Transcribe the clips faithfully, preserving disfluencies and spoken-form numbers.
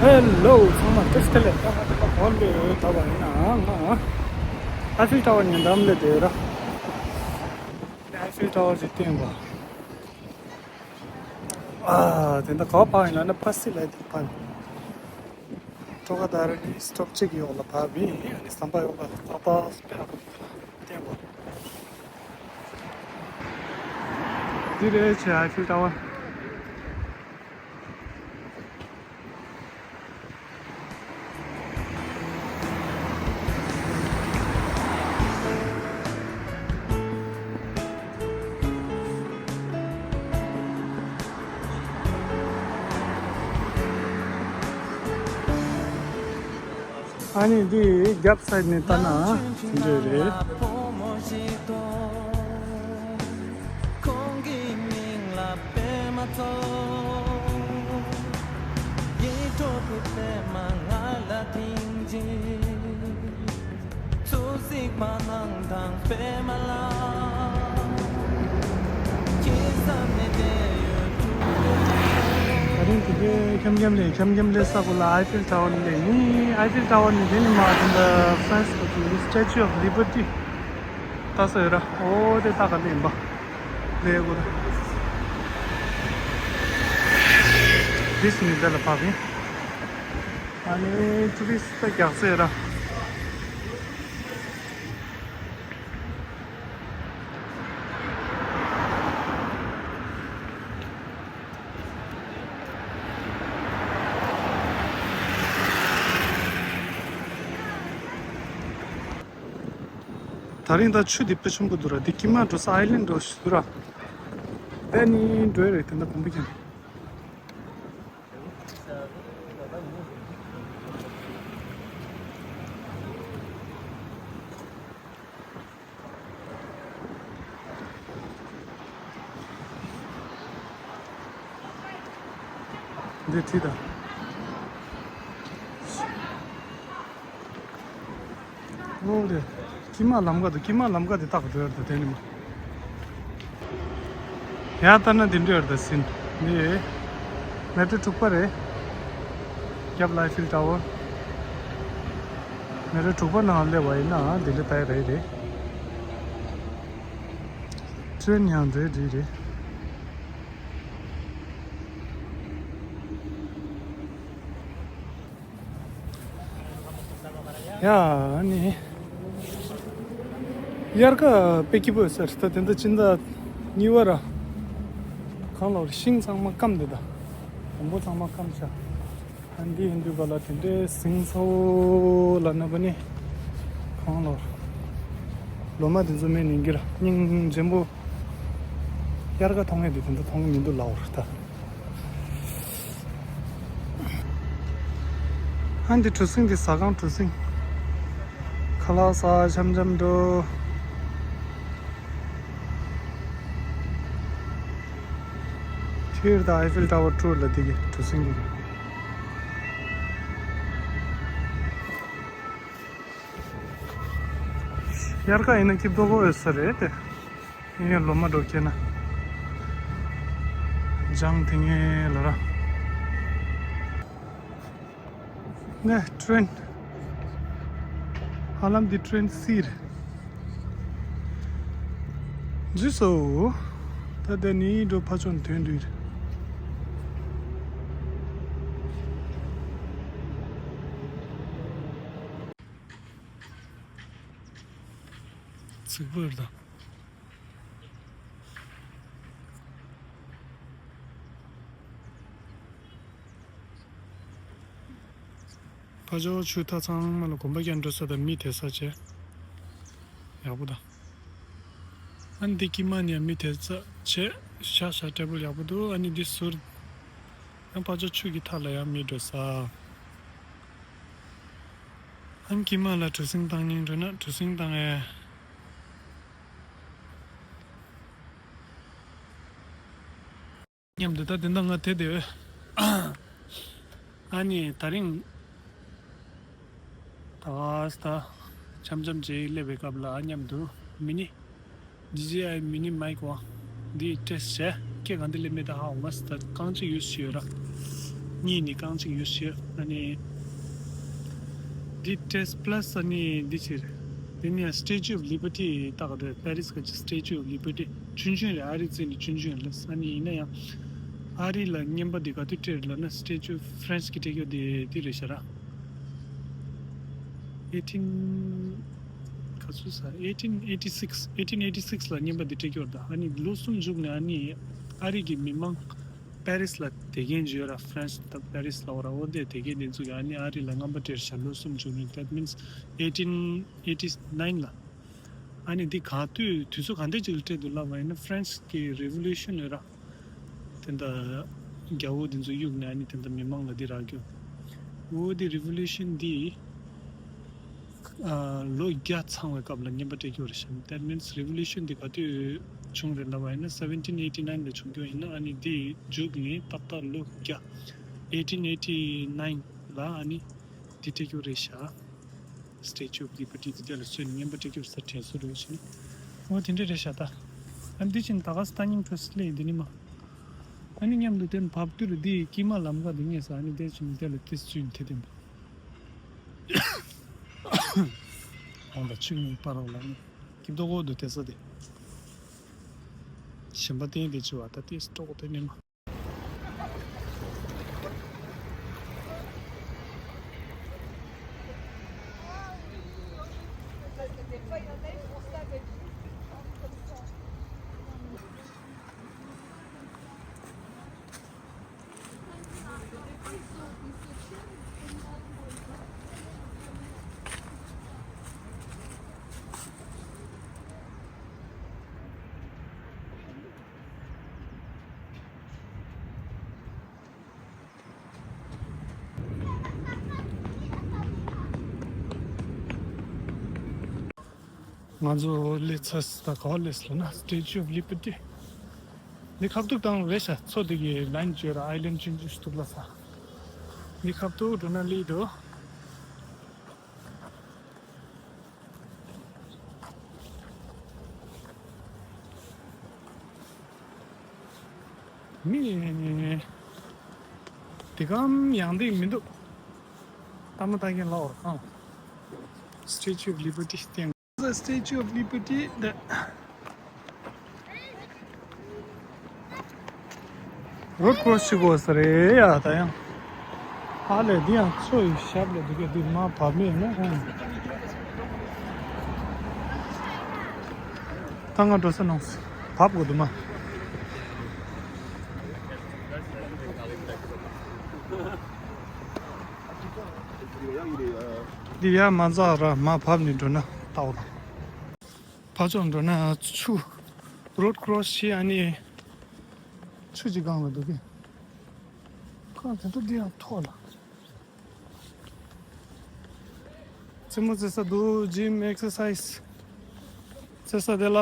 ཧེ་ལོ། ཚང་མ་བཀྲ་ཤིས་བདེ་ལེགས། ད་ང་ད་ལྟ་བོད་ལ་ད་བ་ཡིན་ན་ང་ཨ་ཧྥིལ་ཊ་ཝར་ཉེ་འགྲམ་ལ་བསྡད་ར། ཨ་ཧྥིལ་ཊ་ཝར་ཅིག་བསྟན་པ། ཨ་དེ་འདྲ་ག་པར་ཕར་ཡིན་ལབ་ན་ཕ་སི་ལ་དེ་ཕར། ཀྲོ་ཀ་དར་ནི་སི་ཊོབ་གཅིག་ཡོག་ལ་ཕར་བི་ཨ་ནི་ཟམ་པ་ཡོག་ལ་ཏག་ཏག་སྤེ་ར་བསྟན་པ། འདི་རེད་ཆེ་ཨ་ཧྥིལ་ཊ་ཝར། ཨ་ནི་འདི་རྒྱབ་སའིཌ་ནས་ལྟ་ན་དེ་འདྲ་རེད། ད་རིང་དེ་གའི་འཁྱམ་འཁྱམ་ལས་འཁྱམ་འཁྱམ་ལས་ས་གོ་ལ་ཨའི་ཧྥིལ་ཊ་ཝར་ནས་ལས་ནི་ཨའི་ཧྥིལ་ཊ་ཝར་ནས་དེ་ནི་མ་དེ་འདྲ་ཧྥ་རན་སི་གི་Statue of Liberty ལྟ་ས་ཡོད་ར། ཨོ་དེ་ལྟ་ག་ལས་ཡིན་པ་ལས་གོ་ལ། འདི་སུ་ནི་འདི་ལ་ཕབ་ཡིན། ཨ་ནི་ཊུ་རི་སི་ཊི་རྒྱག་ས་ཡོད་ར། ད་རིང་ད་ཆུ་འདི་དཔེ་ཆེན་པོ་འདུག་ར། འདི་ཀི་མ་འགྲོ་ས་ཨའི་ལན་འགྲོ་ཞིག་འདུག་ར། དེ་ནི་འགྲོ་ཡི་རེད། དེ་འདྲ་དུམ་བུ་ཀྱང་། འདི་ཁྲིད་དང་། ཨོ་རེད། ཀི་མ་ལམ་ཁ་དུ་ཀི་མ་ལམ་ཁ་དེ་ལྟ་ག་འགྲོ་ཡོད་རེད་ད་དེ་ནི་མ། ཡང་ལྟ་ན་འདི་འདྲ་ཡོད་རེད་ད་ཟིན། འདི་མེ་ཊྲོ་དྲུག་པ་རེད། རྒྱབ་ལ་ཨའི་ཧྥིལ་ཊ་ཝར། མེ་ཊྲོ་དྲུག་པ་ནང་སླེབས་པ་ཡིན་ན་འདི་འདྲ་ལྟ་ཡི་རེད་རེད། ཊེན་ཡང་འདྲེ་འདྲེ་རེད། ཡ་ནི། དབྱར་ཁ་དཔེ་སྐྱིད་པོ་ཡོད་ས་རེད་ད། དེ་འདྲ་སྤྱི་ཟླ་གཉིས་པ་ར། གང་ལ་བར་ཤིང་ཚང་མ་སྐམ་འདི་ད། དང་པོ་ཚང་མ་སྐམ་ཤག་ཨ་འདི་ཡིན་དུས་ག་ལ་དེ་འདྲའི་ཟིང་ཚ་བོ་ལ་ན་བ་ནི། གང་ལ་བར། ལོ་མ་དེ་ཚོ་མེད་ནི་འགྱུར་སྙིང་རྗེན་པོ། དབྱར་ཁ་མཐོང་ཡས་དེ་དེ་འདྲ་མཐོང་གི་མི་འདུག་ལབ་པ་རེད་ད། ཨ་འདི་གྲུ་གཟིངས་འདི་ཟ་ཁང་གྲུ་གཟིངས། ཁ་ལག་ཟ་འཆམ་འཆམ་འགྲོ། ཁྱེར་ད་ཨའི་ཧྥིལ་ཊ་ཝར་ཊུར་ལ་འདི་གི་གྲུ་གཟིངས་འདི་གི། དབྱར་ཁ་ཡིན་ན་སྐྱིད་པོ་ཡོད་ས་རེད་དེ། ཡིན་ཡང་ལོ་མ་འགྲོ་ཁྱེར་ན། ལྗང་དེ་ངའི་ལ་ར། ནས་ཊེན། ཧ་ལམ་འདི་ཊེན་སི་རེད། འཛུལ་སོ། ད་ལྟ་ནི་འགྲོ་ཕ་ཆོན་ཐོན་དུས། ཚིག་པར་དང་། ཕ་ཇོ་ཆུ་ཐག་ཚང་མ་ལ་གོམ་པ་རྒྱག་འགྲོ་ས་དང་མི་དེ་ས་བྱས། ཡག་པོ་དང་། ཨ་ནི་འདི་ཀི་མ་ནི་ཡང་མི་དེ་ས་བྱས། ཤག་ཤག་ཊེ་བལ་ཡག་པོ་འདུག་ཨ་ནི་འདི་ཟུར། ཡང་ཕ་ཇོ་ཆུ་གི་ཐག་ལ་ཡང་མི་འགྲོ་ས། ཨ་ནི་ཀི་མ་ལ་གྲུ་གཟིངས་བཏང་སྙིང་འདོད་ན་གྲུ་གཟིངས་བཏང་ཨེ། མཉམ་དུ་ད་དེ་འདྲ་ང་དེ་དེ། ཨ་ནི་ད་རིང་། ད་ད་འཆམ་འཆམ་བྱེད་སླེབས་པའི་སྐབས་ལ་མཉམ་དུ་མི་ནི། ཇི་ཇི་ཨའི་མི་ནི་མའིག་ཝང་། འདི་ཊེ་སི་ཊི་བྱས་སྐད་གང་འདི་སླེབས་མེད་ད་ཧ་འོང་མ་སི་ད་རྐང་གཅིག་ཡུ་སི་བྱས་ཡོད་ར། གཉིས་ནི་རྐང་གཅིག་ཡོད་ཤག་ཨ་ནི་འདི་ཊེས་པ་ལ་སི་ཨ་ནི་འདི་ཕྱིར། འདི་ནི་Statue of Liberty ལྟ་ག་འདྲ། པེ་རི་སི་ག་ཅི་Statue of Liberty ཆུང་ཆུང་རེད། ཨ་རི་བརྩིས་ནས་ཆུང་ཆུང་རེད། ཨ་ནི་ཡིན་ན་ཡང་ཨ་རི་ལ་རྔན་པ་འདི་ག་དུས་སྤྲད་ལབ་ན་Statue of France གི་སྤྲད་རྒྱུ་དེ་འདི་རེད་ཤག་ར། eighteen ག་ཚོད་ཟེར། eighteen eighty six eighteen eighty six ལ་རྔན་པ་འདི་སྤྲད་རྒྱུ་རེད། ཨ་ནི་ལོ་གསུམ་མཇུག་ནས་ཨ་ནི་ཨ་རི་གི་མི་མང་པེ་རི་སི་ལ་དེ་གན་བརྗོད་ར། France དང་པེ་རི་སི་ལ་འོ་ར། འོ་དེ་དེ་གན་དེ་ཚོ་གི་ཨ་ནི་ཨ་རི་ལ་རྔན་པ་སྤྲད་ཤག་ལོ་གསུམ་མཇུག་ནས། That means eighteen eighty nine ལ། ཨ་ནི་འདི་ག་དུས་དུས་ཚོད་ག་འདྲ་ཅིག་ལ་སྤྲད་འདུག་ལབ་པ་ཡིན་ན་France གི་རི་ཝོ་ལུ་ཤན་ཡོད་ར། དེ་འདྲ་རྒྱལ་པོ་དེ་ཚོ་གཡུགས་ནས་ཨ་ནི་དེ་འདྲ་མི་མང་ལ་འདི་རག་རྒྱུ། འོ་དེ་རི་ཝོ་ལུ་ཤན་འདི་ཨ་ལོ་བརྒྱ་ཚང་བའི་སྐབས་ལ་རྔན་པ་སྤྲད་རྒྱུ་རེད་ཤག That means རི་ཝོ་ལུ་ཤན་འདི་ག་དུས་བྱུང་རེད་ལབ་པ་ཡིན་ན་seventeen eighty nine ལ་བྱུང་རྒྱུ་ཡིན་ན། ཨ་ནི་འདི་མཇུག་ནས་ཏག་ཏག་ལོ་བརྒྱ། eighteen eighty nine ལ་ཨ་ནི་འདི་སྤྲད་རྒྱུ་རེད་ཤག Statue of Liberty དེ་དེ་ལ་སོན་རྔན་པ་སྤྲད་རྒྱུ་ས་དྲན་གསོ་རེད་ཤག་འོ་དེ་འདྲ་རེད་ཤག་ད། ཨ་ནི་འདི་བཞིན་ད་ག་སི་ཏ་ནིང་ཊེས་སླེབས་འདི་ནི་མ། ཨ་ནི་མཉམ་དུ་དེ་ནི་བབ་དུས་འདི་དཀྱིལ་མ་ལམ་ཁ་འདི་ངས་ཟ། ཨ་ནི་དེ་བཞིན་དེ་ལ་ཏིས་ཚུན་དེ་དེ་འདུག་འོང་ད་ཆུ་གཉིས་པ་རོགས་ལ་ནི་སྐྱིབ་ཏོ་གོ་འདུག་དེ་ས་དེ། ཞིམ་པ་ཏིང་དེ་ཆུ་བ་ད་ཏིས་ཏོག་དེ་ནི་མ། ང་ཚོ་སླེབས་ཚར་ད། ག་པར་སླེབས་ལབ་ན་Statue of Liberty འདི་ཁ་ཐུག་བཏང་རེད་ཤག་མཚོ་འདི་གི་ལ་ཡིན་བརྗོད་ར། ཨའི་ལན་ཆུང་ཆུང་ཞིག་འདུག་ལ་ས། འདི་ཁ་ཐུག་འགྲོ་ན་ལི་འདུག་མི་དེ་གམ་ཡང་དེ་མི་འདུག་ལྟ་མ་ལྟ་མཁན་ལ་འོར་ཁང་། Statue of Liberty སྟེང་། The Statue of Liberty the road cross བྱེད་དགོས་ས་རེད་ཡ། ད་ཡང་ཧ་ལས་འདི་ཡང་མཚོ་ཡི་ཞབས་ལ་འདི་ག་འདི་མ་བབས་མེད་ན། ད་ང་འགྲོ་ས་ནང་བབས་དགོས་འདུག་མ། འདི་ཡར་མ་འཛེགས་ར་མར་བབས་ནས་འགྲོ་ན་ལྟ་བ་དང་། ཕར་ཕྱོགས་འགྲོ་ན་ཆུ། road cross བྱས་ཨ་ནི་ཆུ་ཅིག་སྒང་ལ་འདུག་གི། ཁོ་དེ་ཚོ་འདི་ཡང་ཐོག་ལ། རྩེད་མོ་རྩེ་ས་འདུག gym exercise རྩེ་ས་དེ་ལ།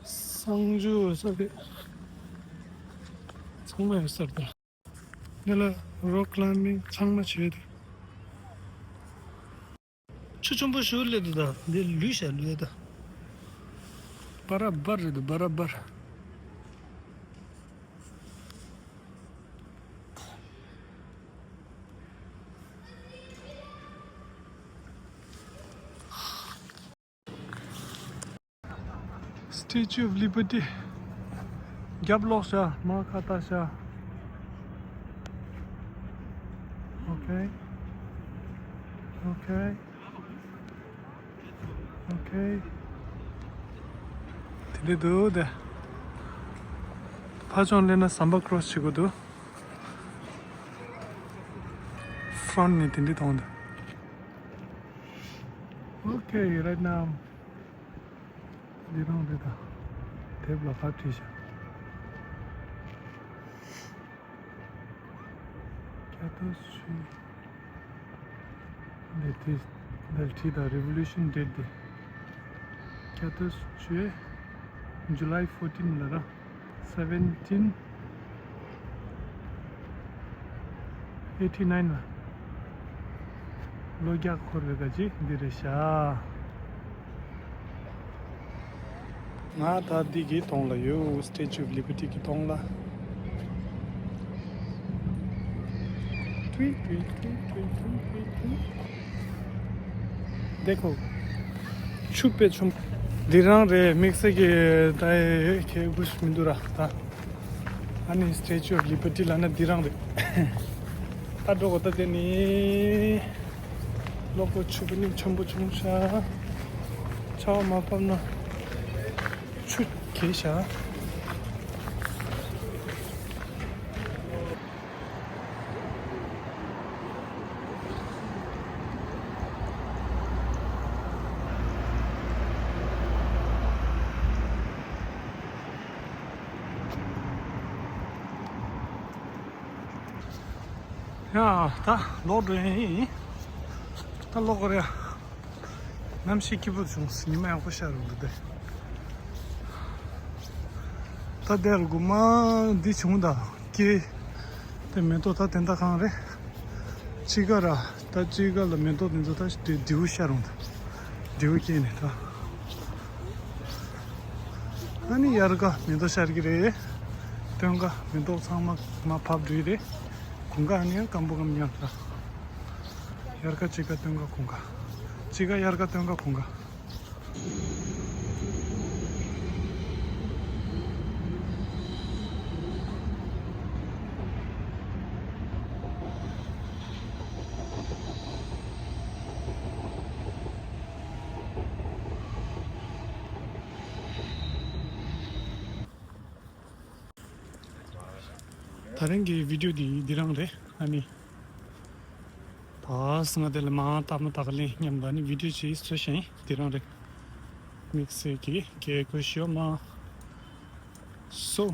གསང་སྤྱོད་ས་དེ་ཚང་མ་ཡོད་ས་རེད། འདི་ལ་rock climbing ཚང་མ་བྱེད་དུ། ཆུ་ཆེན་པོ་ཞིག་སླེབས་འདུག་ད་འདི་ལུས་བྱ་ལུས་ད། སྦ་ར་སྦར་རེད་འདུག་སྦ་ར་སྦར། Statue of Liberty རྒྱབ་ལོག་བྱ། མར་ཁ་བལྟ་བྱ། Okay. Okay. Okay. དེ་འདྲ་འདུག་དེ། ཕར་ཕྱོགས་སླེབས་ན་ཟམ་པ་cross བྱེད་དགོས་འདུག front ནས་དེ་འདྲ་མཐོང་འདུག Okay, right now འདི་རང་རེད་ད། དེབ་ལ་ཕར་བྲིས་ཤག Quatorze juillet འདི་དེ་འདིར་བྲིས་ད། Revolution date འདི། Quatorze juillet July fourteen ལ་ར། Seventeen eighty nine ལ་ལོ་བརྒྱ་འཁོར་བའི་ག་ཅིག་འདི་རེད་ཤག་ང་ད་འདི་གི་གདོང་ལ་ཡོད། Statue of Liberty གི་གདོང་ལ། देखो, ཆུ་དཔེ་ཆུང་། འདི་རང་རེད། དམིགས་བསལ་གྱི་ད་ཁྱད་པར་མི་འདུག་ར་ད། ཨ་ནི་Statue of Liberty ལབ་ན་འདི་རང་རེད། ད་འགྲོ་གོ་ད་དེ་ནི། ལོག་གོ་ཆུ་བོ་ནི་ཆེན་པོ་བྱུང་ཤག་ཆར་པ་མ་བབས་ན་ཆུ་རྒྱས་ཤག་ཡ། ད་ལོག་འགྲོ་ཡིན། ད་ལོག་གོ་རེད། གནམ་གཤིས་སྐྱིད་པོ་བྱུང་། ཉི་མ་ཡག་པོ་ཤར་འདུག་སྟེ། ད་དེར་དགུ་མ་འདི་བྱུང་ད་སྐྱེ། དེ་མེ་ཏོག་ད་དེ་འདྲ་གང་རེད། དཔྱིད་ཀ་ར། ད་དཔྱིད་ཀ་ལ་མེ་ཏོག་དེ་ཚོ་ད་དེ་མདེའུ་ཤར་འོང་ད། མདེའུ་སྐྱེས་ནས་ད། ཨ་ནི་དབྱར་ཁ་མེ་ཏོག་ཤར་གྱི་རེད། སྟོན་ཁ་མེ་ཏོག་ཚང་མ་མར་བབས་འགྲོ་གི་རེད། དགུན་ཁ་ཨ་ནི་ཡང་སྐམ་པོ་སྐམ་ཉམས་ད། དབྱར་ཁ་དཔྱིད་ཁ་སྟོན་ཁ་དགུན་ཁ། དཔྱིད་ཁ་དབྱར་ཁ་སྟོན་ཁ་དགུན་ཁ། ད་རིང་གི་བི་ཌིའོ་འདི་འདི་རང་རེད། ཨ་ནི། ད་སྔ་དེ་ལ་མ་ཏག་མ་ཏག་ལེན་མཉམ་དུ་ནི་བི་ཌིའོ་ཅིག་བཟོས་ཤིང་དེ་རང་རེད། དམིགས་བསལ་གྱི་སྐད་ཁུ་ཤོ་མ་སོ།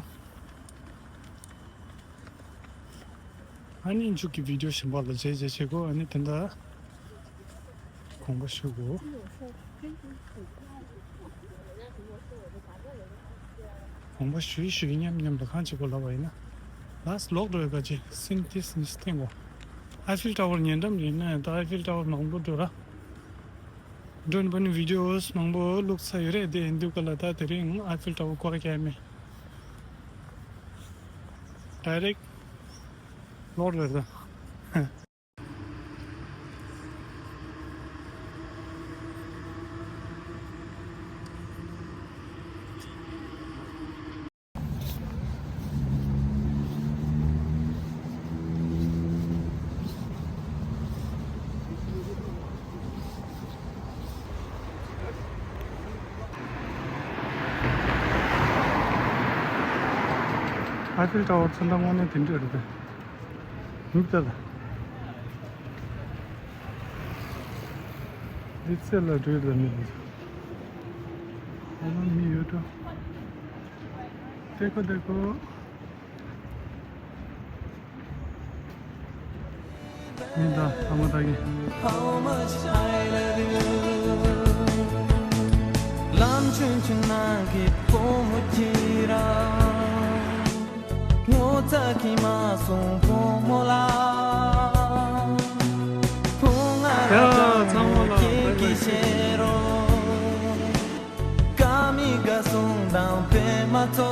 ཨ་ནི་མཇུག་གི་བི་ཌིའོ་གཞན་པ་ལ་རྗེས་རྗེས་བྱེད་དགོས། ཨ་ནི་དེ་འདྲ། དགོངས་པ་ཞུ་དགོས། དགོངས་པ་ཞུ་ཡི་ཞུ་ཡི་མཉམ་མཉམ་དུ་གང་བྱེད་དགོས་ལབ་པ་ཡིན་ན། ལགས་ལོག་འགྲོ་ཡི་ག་ཅི་སིན་ཏིས་ནི་སྟེང་གོ། ཨའི་ཧྥིལ་ཊ་ཝར་ཉེ་འགྲམ་ཡིན་ན་ཡང་ད་ཨའི་ཧྥིལ་ཊ་ཝར་མང་པོ་འགྲོ་ར། འགྲོ་ནི་པ་ནི་བི་ཌིའོ་མང་པོ་བླུགས་ཚར་ཡོད་རེད། དེ་ཡིན་དུས་ག་ལ་ད་དེ་རིང་ཨའི་ཧྥིལ་ཊ་ཝར་སྐོར་རྒྱག་མེད། ཌའི་རེག་ལོག་རེད་ད། ཨའི་ཧྥིལ་ཊ་ཝར་ཚོན་ཁྲ་དངོས་གནས་དེ་འདྲ་རེད་པས། ཡིན་ད་ལ། འདི་ཚེ་ལ་འགྲོས་ལ་མི་འདུག་ཨ་ལ་མི་ཡོད་འགྲོ། དེ་ཀོ་དེ་ཀོ། མི་འདྲ་ཐ་མ་ད་གི། How much I love you. ལམ་ཆུང་ཆུང་ནང་གི་བུ་མོ་ཁྱེད་རང་། ངོ་ཚ་གི་མ་སོང་བུ་མོ་ལ། བུ་ང་ར་ཡ་ཚང་མ་ལ་ཁྱེད་ཀྱི་བཤད་རོགས། ཀ་མི་ག་སོང་དང་པད་མ་ཚོ།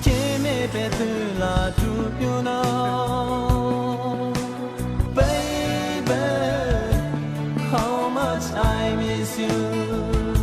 ཁྱེད་མེད་པའི་དུས་ལ་གྲུབ་ཡོད་ན། Baby, how much I miss you.